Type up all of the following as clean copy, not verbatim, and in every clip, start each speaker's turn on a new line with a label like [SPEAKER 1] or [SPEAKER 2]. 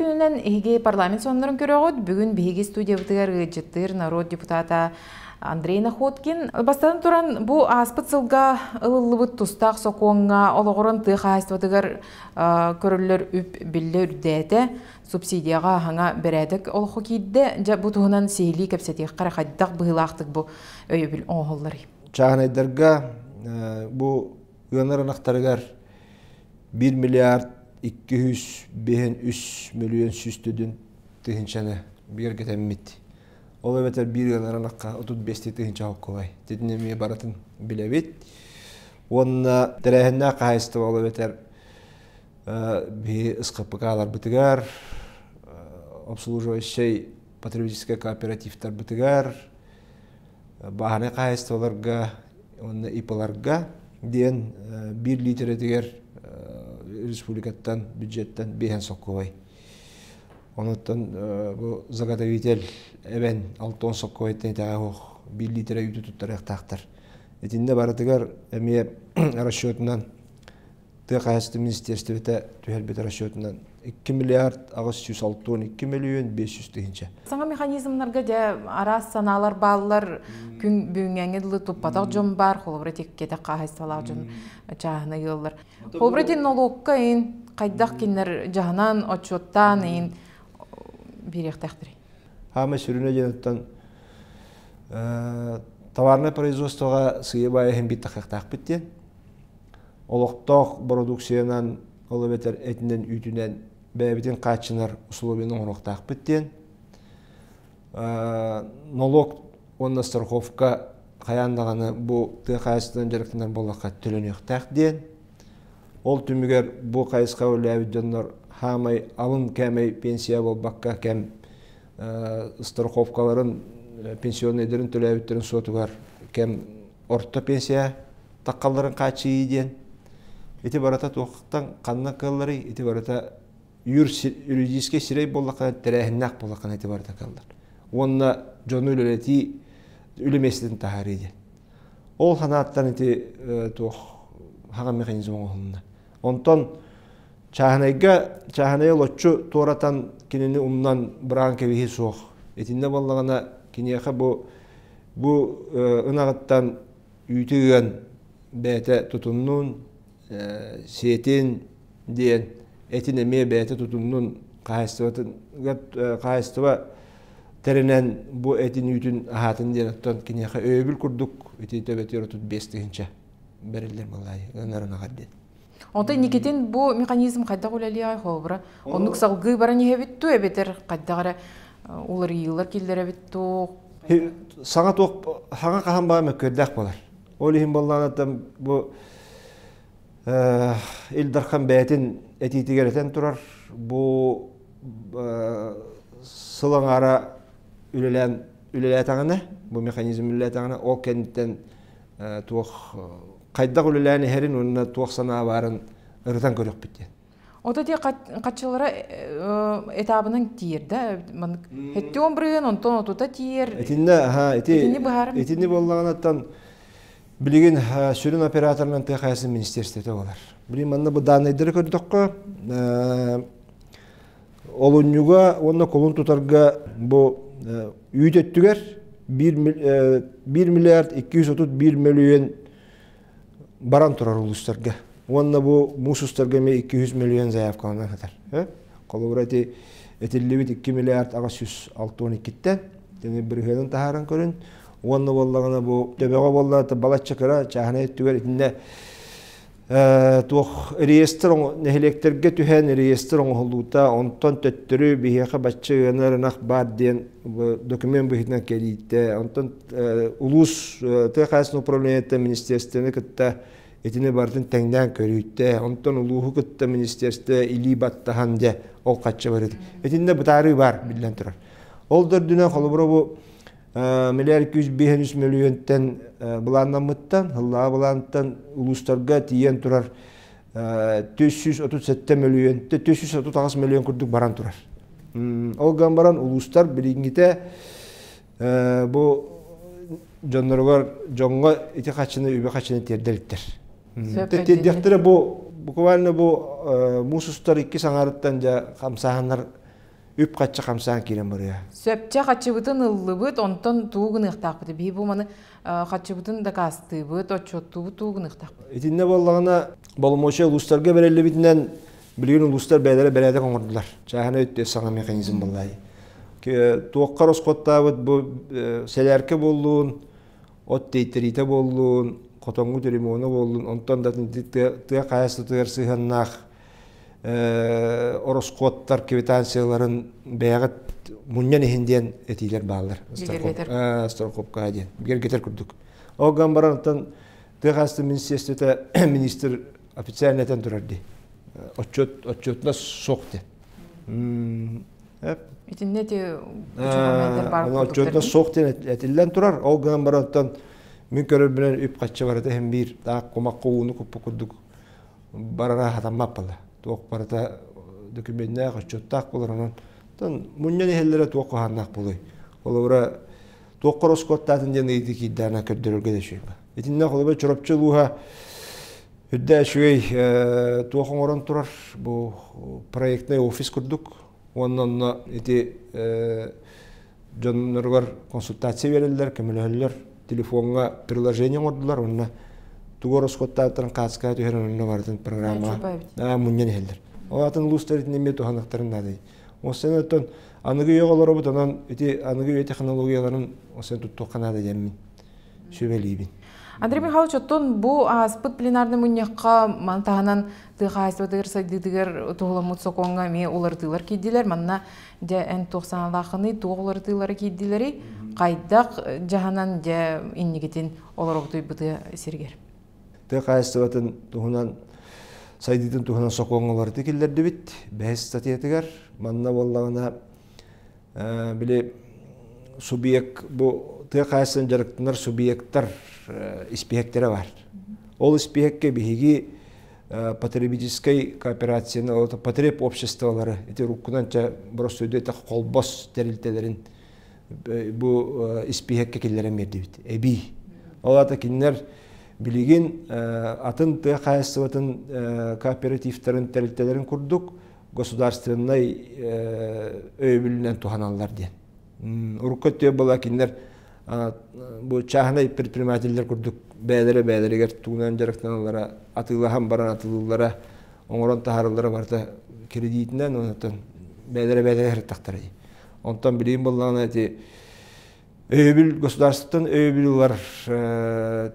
[SPEAKER 1] күнүнэн эһиги парламент сонуннарын көрөҕүт. Бүгүн биһиги студиябытыгар ыалдьыттыыр норуот депутата Андрей Находкин. Бастатан туран, бу ааспыт сылга ылыллыбыт тустаах сокуоҥҥа олоҕуран тыа хаһаайыстыбатыгар көрүллэр үп биллэ үрдээтэ. Субсидияҕа аһаҥа бэрээдэк олоххо киирдэ. Дьэ, бу туһунан сиһилии кэпсэтиэххэ эрэ хайдах быһыылаахтык бу өйөбүл оҥоһулларый?
[SPEAKER 2] Чааһынайдарга бу ыанар ынахтарыгар 1 миллиард 253 мөлүйүөн 104 тыһыынчаны бигэргэтэммит. Ол эбэтэр биир ыанар ынахха 35 тыһыынча холкуобай. Итини эмиэ барытын билэбит. Уонна тэрээһиннээх хаһаайыстыба ол эбэтэр биһи СХПК-ларбытыгар, обслуживающай потребительскай кооперативтарбытыгар, бааһынай хаһаайыстыбаларга уонна ИП-ларга диэн биир литерэтигэр республикаттан бюджеттан биэһэн соккуобай. Онуттан бу заготовитель эбэн 60 соккуобайтан итэҕэ суох биир литрэ үүтү туттарыахтаахтар. Итиннэ барытыгар эмиэ расчетунан Тыа хаһаайыстыбатын министиэристибэтэ түһэрбит расчетунан 2 миллиард 862 мөлүйүөн 500 тыһыынча.
[SPEAKER 1] Саҥа механизмнарга дьэ араас санаалар бааллар. Күн бүгүҥҥэ дылы туппатах дьон баар, холобура тиккэтэх хаһаайыстыбалаах дьон чааһынай ыаллар. Холобура ити нолуокка иин хайдах кинилэр дьаһанан, отчуоттаан иин биэриэхтээхтэрий?
[SPEAKER 2] Хаамай сүрүнэ диэн товарнай производствоҕа сыыйа-баайа иһин биир тахыахтаахпыт диэн. Олохтоох бородууксуйанан, ол эбэтэр этинэн-үүтүнэн бэйэбитин хааччынар усулуобуйаны оҥоруохтаахпыт диэн. Нолуок уонна страховка хайаан даҕаны бу тыа хаһаайыстыбатынан дьарыктанар буоллахха төлөнүөхтээх диэн. Ол түмүгэр бу хайысха үлэлээбит дьоннор хаамай алын кээмэй пенсия буолбакка кэм страховкаларын пенсионнайдарын төлөөбүттэрин суотугар кэм орто пенсия таххалларын хааччыйыы диэн. Ити барыта туохтан ханна кыалларый? Ити барыта юридическэй сирэй буоллаххына, тэрээһиннээх буоллаххына ити барыта кыаллар. Уонна дьону үлэлэтии, үлэ миэстэтин таһаарыы диэн. Ол санааттан ити туох хаҕа механизм оҥоһулунна. Онтон чааһынайга чааһынайы олоччу туоратан кинини умнан быраан кэбиһии суох. Итиннэ буоллаҕына киниэхэ бу ынаҕыттан үүтү ыан бэйэтэ тутуннун, сиэтин диэн этин эмиэ бэйэтэ тутуннун хаһаайыстыба тэринэн бу этин үүтүн аһаатын диэн оттон киниэхэ өйөбүл курдук ити төбөтүгэр 35 тыһыынча бэриллэр малай ынарынаҕар диэн.
[SPEAKER 1] Онтон Никитин бу механизм хайдах үлэлиэҕэй холобура? Оннук салгыы баран иһэбит дуу эбэтэр хайдах эрэ уларыйыылар киллэрэбит дуу?
[SPEAKER 2] Саҥа туох хаҥа хаһан баа мөккүөрдээх буолар. Ол иһин буоллаҕына бу Ил Дархан бэйэтин этиитигэр этэн турар бу сыл аҥаара үлэлээн үлэлээтэҕинэ бу механизм үлэлээтэҕинэ ол кэнниттэн туох хайдах үлэлээн иһэрин уонна туох санаа баарын ырытан көрүөхпүт диэн.
[SPEAKER 1] Ото ти хаччылара этабынан тиийэр да маннык хэттион бырыгын онтон отута тиийэр.
[SPEAKER 2] Итиннэ аха ити итини быһаарым. Итини буоллаҕынаттан билигин сүрүн операторынан тыа хаһаайыстыбатын министерствота буолар. Билигин манна бу дааннайдары көрдөххө олунньуга уонна кулун тутарга бу үүт өттүгэр 1 миллиард 231 мөлүйүөн баран турар улуустарга. Уонна бу муус устарга эмиэ 200 мөлүйүөн заявкаланан сытар. Холобура ити этиллибит 2 миллиард 862-ттэн тени бырыһыанын таһааран көрүн. Уонна буоллаҕына бу төбөҕө буолла балачча кыра чааһынай өттүгэр итиннэ туох реестр нэһилиэктэргэ түһэн реестр оҥоһуллуута онтон төттөрү биһиэхэ бачча ыанар ынах баар диэн документ быһыытынан кэлиитэ онтон улуус тыа хаһаайыстыбатын управлениета министерствоны кытта итини барытын тэҥнээн көрүүтэ онтон улууһу кытта министерство илии баттаһан дьэ ол хачча барыт итиннэ бытаарыы баар биллэн турар ол да үрдүнэн холобура бу миллиард 253 мөлүйүөнтэн былааннаммыттан, сыллааҕы былаантан улуустарга тиийэн турар 437 мөлүйүөн, 438 мөлүйүөн курдук баран турар. Ол гынан баран улуустар билиҥҥитэ бу дьонноругар дьоҥҥо ити хаччыны үбү хаччыны тиэрдэ иликтэр. Тиэрдиэхтэрэ бу буквально бу муус устар икки саҥарыттан дьэ хамсааһыннар. Үп хачча хамсаан киирэн барыа.
[SPEAKER 1] Сөпчө хаччыбытын ыллыбыт, онтон тугу гыныахтаахпыт? Биһи бу маны хаччыбытын дакаастыыбыт, отчуоттуубут, тугу гыныахтаахпыт?
[SPEAKER 2] Итиннэ буоллаҕына, боломуочуйа улуустарга бэриллибитинэн, билигин улуустар бэйэлэрэ бэрээдэк оҥордулар. Чааһынай өттө саҥа механизм буоллай. Туохха расходтаабыт бу сэлээркэ буоллун, от тиэйтэриитэ буоллун, хотоҥҥут ремона буоллун, онтон да тыа хаһаайыстыбатыгар сыһыаннаах ороскуоттар квитанцияларын бэйэҕит мунньан иһин диэн этиилэр бааллар. Страховка диэн. Бигэргэтэр курдук. Ол гынан баран оттон тыа хаһаайыстыбатын министерствота министр официально этэн турар дии. Отчет отчетна суох диэн.
[SPEAKER 1] Итиннэ эти бар
[SPEAKER 2] Отчетна суох диэн этиллэн турар. Ол гынан баран оттон мин көрөрбүнэн үп хаччы барыта иһин биир таах кумахха ууну куппут курдук барара хатаммат буолла. Туох барыта документнаах, отчуоттаах буолар онон тон мунньан иһэллэрэ туох куһааннаах буолуой. Холобура туохха ороскуоттаатын диэн ыйытыы киирдэҕинэ көрдөрөргө да үчүгэй. Итиннэ холобура Чурапчы улууһа үрдэ үчүгэй туох оҥорон турар бу проектный офис курдук уонна онно ити дьонноругар консультация биэрэллэр, көмөлөһөллөр, телефоҥҥа приложение оҥордулар уонна тугу ороскуоттаабыттарын хааскаҕа түһэрэн онно барытын программа мунньан иһэллэр. Ол атын улуустар итини эмиэ туһаныахтарын наадый. Ол оттон аныгы үйэҕэ олоробут, онон ити аныгы үйэ технологияларын ол туттуохха наада диэммин сүбэлиибин.
[SPEAKER 1] Андрей Михайлович, оттон бу ааспыт пленарный мунньахха маны таһынан тыа хаһаайыстыбатыгар сайдыытыгар туһуламмыт сокуоҥҥа эмиэ уларытыылар киирдилэр. Манна дьэ эн туох санаалааххыный, туох уларытыылары киирдилэрий, хайдах дьаһанан дьэ иннигитин олоробутуй бытыа сиригэр?
[SPEAKER 2] Тыа хаһаайыстыбатын туһунан сайдыытын туһунан сокуоҥҥа уларытыы киллэрдибит. Бэһис статьятыгар манна буоллаҕына били субъект бу тыа хаһаайыстыбатын дьарыктанар субъектар испииһэктэрэ бар. Ол испииһэккэ биһиги потребительскай кооперацияны, потреб обществолары, ити уруккунан ча боростуойду этэх холбос тэрилтэлэрин бу испииһэккэ киллэрэн биэрдибит. Эбии. Ол аата кинилэр билигин атын тыа хаһаайыстыбатын кооперативтарын тэрилтэлэрин курдук государственнай өйөбүлүнэн туһаналлар диэн. Урукку өттүгэр была кинилэр бу чааһынай предпринимателлэр курдук бэйэлэрэ бэйэлэригэр тугунан дьарыктаналлара, атыылаһан баран атыылыыллара, оҥорон таһаараллара барыта кредитинэн, онтон бэйэлэрэ бэйэлэрэ сырыттахтара. Онтон билигин буоллаҕына ити өйөбүл государствоттан өйөбүл ылар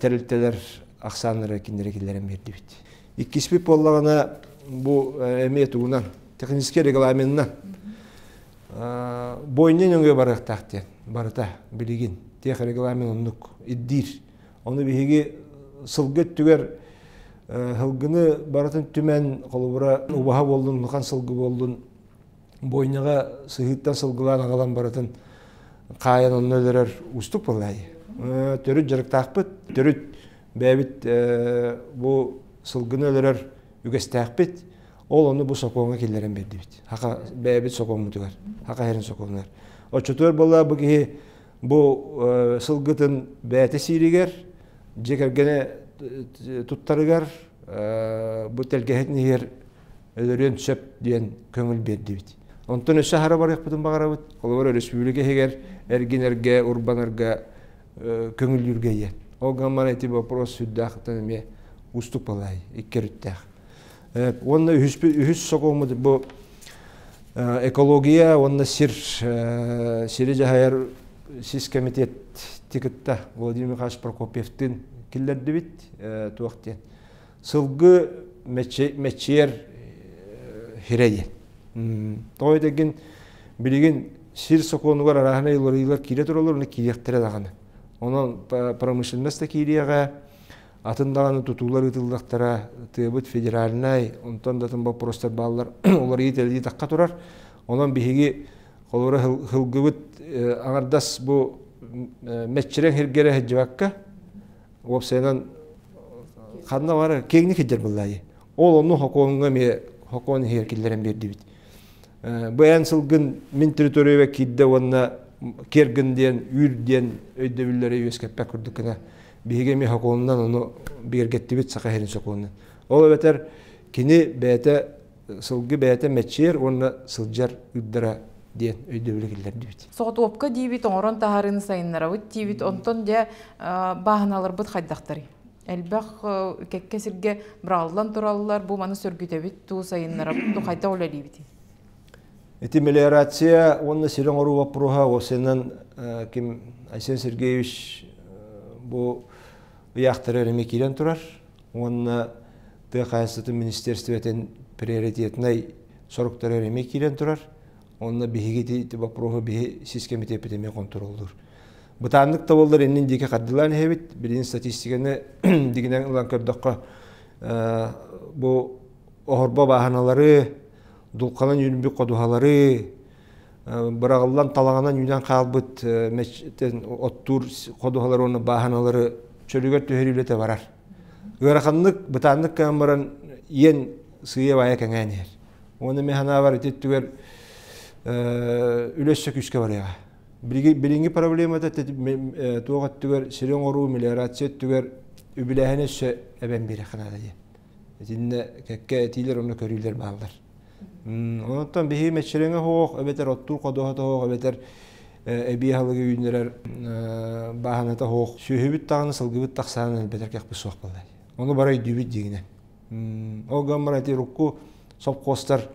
[SPEAKER 2] тэрилтэлэр ахсааннара кинилэри киллэрэн биэрдибит. Иккиспит буоллаҕына бу эмиэ тугунан технический регламенынан бойня нөҥүө барыахтаах диэн барыта билигин тех регламент оннук ирдиир. Ону биһиги сылгы өттүгэр сылгыны барытын түмэн холобура убаһа буоллун, улахан сылгы буоллун бойняҕа сыһыыттан сылгылаан аҕалан барытын хаайан онно өлөрөр уустук буоллаайы. Төрүт дьарыктаахпыт, төрүт бэйэбит бу сылгыны өлөрөр үгэстээхпит. Ол ону бу сокуоҥҥа киллэрэн биэрдибит. Хака бэйэбит сокуоммутугар, хака иһэрин сокуонугар. Оччотугар буолла бу киһи бу сылгытын бэйэтэ сииригэр, дьиэ кэргэнэ туттарыгар, бу тэлгэһэтин иһигэр өлөрүөн сөп диэн көҥүл биэрдибит. Онтон өссө аһара барыахпытын баҕарабыт. Холобур, өрөспүүбүлүкэ иһигэр эргинэргэ, урбанарга көҥүллүүргэ ийэ. Ол гынан ити вопрос сүрдээх эмиэ уустук балай, икки өрүттээх. Уонна үһүс сокуоммут бу экология уонна сир сири дьаһайар сис комитет кытта Владимир Михайлович Прокопьевтыын киллэрдибит туох диэн сылгы мэччиэр хирэ диэн. Тоҕо этэгин билигин сир сокуонугар арааһынай уларыйыылар киирэ тураллар, уонна киириэхтэрэ даҕаны. Онон промышленность да киириэҕэ, атын даҕаны тутуулар ыытыллыахтара, тыабыт федеральнай, онтон да атын боппуруостар бааллар, уларыйыы тэлийии тахха турар. Онон биһиги холобура сылгыбыт аҥардас бу мэччирэҥ сиргэрэ сылдьыбакка, уопсайынан ханна бары киэҥник сылдьар буоллаайы. Ол ону хокуоҥҥа эмиэ хокуон иһигэр киллэрэн биэрдибит. Бу эн сылгын мин территорияба киирдэ уонна киэргин диэн, үүр диэн өйдөбүллэри үөскэппэт курдук гына биһиги эмиэ сокуонунан ону бигэргэттибит Саха сирин сокуонунан. Ол эбэтэр кини бэйэтэ сылгы бэйэтэ мэччиэр уонна сылдьар ыырдара диэн өйдөбүлү киллэрдибит.
[SPEAKER 1] Соҕотуопка диибит, оҥорон таһаарыыны сайыннарабыт диибит, онтон дьэ бааһыналарбыт хайдахтарый? Элбэх кэккэ сиргэ быраҕыллан тураллар, бу маны сөргүтэбит туу, сайыннарабыт туу, хайдах үлэлиибитий?
[SPEAKER 2] Ити мелиорация уонна сири оҥоруу боппуруоһа уопсайынан ким Айсен Сергеевич бу ыйаахтары эмиэ киирэн турар уонна тыа хаһаайыстыбатын министерствотын приоритетнай соруктары эмиэ киирэн турар. Онно биһиги ити боппуруоһу биһи сис кэмитиэппит эмиэ контроллуур. Бытааннык да буоллар иннин диэки хардылаан иһэбит. Билигин статистиканы дигинэн ылан көрдөххө, бу оһорбо бааһыналары, дулханан үүнбүт ходуһалары, быраҕыллан талаҕынан үүнэн хаалбыт оттуур ходуһалары уонна бааһыналары чөлүгэр түһэрии үлэтэ барар. Ыараханнык, бытааннык кээн баран иэн сыыйа-баайа кэҥээн иһэр. Уонна мин санаабар ити өттүгэр үлэ өссө күүскэ барыаҕа. Билиҥҥи проблемата туох өттүгэр сири оҥоруу, мелиорация өттүгэр үбүлээһини өссө эбэн биэриэххэ наада диэн. Итиннэ кэккэ этиилэр уонна көрүүлэр бааллар. Онтон биһиги мэччирэҥэ суох, эбэтэр оттуур ходуһата суох, эбэтэр эбии аһылыгы үүннэрэр бааһыната суох. Сүөһүбүт даҕаны, сылгыбыт тахсаанын элбэтэр кыахпыт суох буолла. Ону бары өйдүүбүт дьиҥинэн. Ол гынан баран ити урукку сопхуостар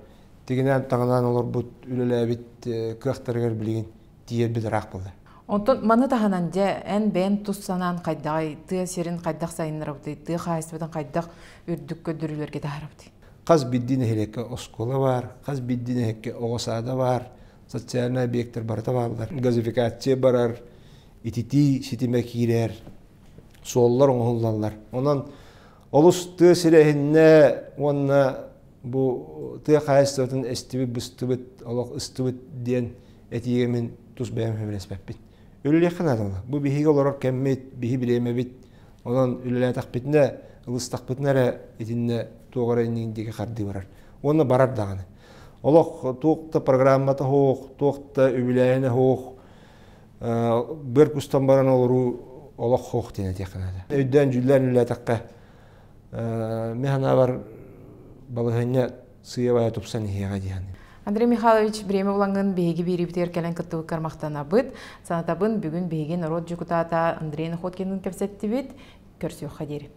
[SPEAKER 2] тигинээн таҥанаан олорбут, үлэлээбит кыахтарыгар билигин тиийэрбит ыраах буолла.
[SPEAKER 1] Онтон маны таһынан дьэ эн бэйэн тус санаан хайдаҕый, тыа сирин хайдах сайыннарабытый, тыа хаһаайыстыбатын хайдах үрдүк көрдөрүүлэргэ таһаарабытый?
[SPEAKER 2] Хас биирдии нэһилиэккэ оскуола баар, хас биирдии нэһилиэккэ оҕо саада баар, социальнай объектар барыта бааллар. Газификация барар, ититии ситимэ киирэр, суоллар оҥоһуллаллар. Онон олус тыа сирэ иһиннэ уонна бу тыа хаһаайыстыбатын эстибит, быстыбыт, олох ыстыбыт диэн этиигэ мин тус бэйэм сөбүлэспэппин. Үлэлиэххэ наада. Бу биһиги олорор кэммит, биһи бириэмэбит. Онон үлэлээтэхпитинэ, ылыстахпытына эрэ итиннэ туох эрэ иннин диэки хардыы барар. Уонна барар даҕаны. Олох туох да программата суох, туох да үбүлээһинэ суох, быар кустан баран олоруу олох суох диэн этиэххэ наада. Өйдөөн дьүүллээн үлэлээтэххэ, мин санаабар балаһыанньа сыыйа-баайа тупсан иһиэҕэ диэн.
[SPEAKER 1] Андрей Михайлович, бириэмэ булаҥҥын биһиги биэриибитигэр кэлэн кыттыбыккар махтанабыт. Санатабын, бүгүн биһиги норуот дьокутаата Андрей Находкинныын кэпсэттибит. Көрсүөххэ диэри.